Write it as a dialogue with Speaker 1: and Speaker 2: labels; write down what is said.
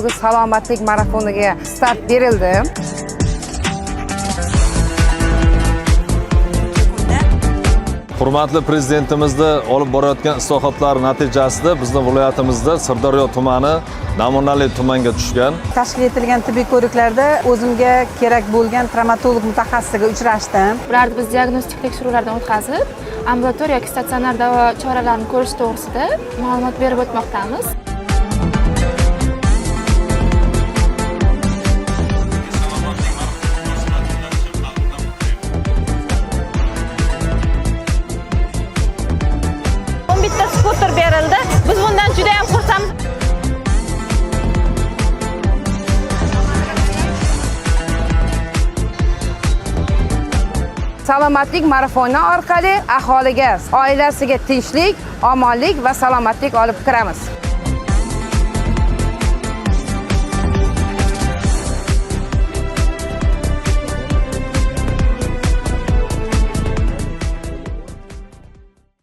Speaker 1: Bugun salomatlik marafoniga start berildi.
Speaker 2: Hurmatli prezidentimizni olib borayotgan islohotlar natijasida bizni viloyatimizda Sirdaryo tumani namunali tumanga tushgan.
Speaker 3: Tashkil etilgan tibbiy ko'riklarda o'zimga kerak bo'lgan travmatolog mutaxassisiga uchrashdim.
Speaker 4: Ularni biz diagnostik tekshiruvlardan o'tkazib, ambulatoriya yoki statsionar davo choralarini ko'rish to'g'risida ma'lumot berib o'tmoqdamiz.
Speaker 5: Bitta skuter berildi. Biz bundan juda ham xursandmiz.
Speaker 1: Salomatlik marafoni orqali aholiga, oilasiga tinchlik, omonlik va salomatlik olib kiramiz.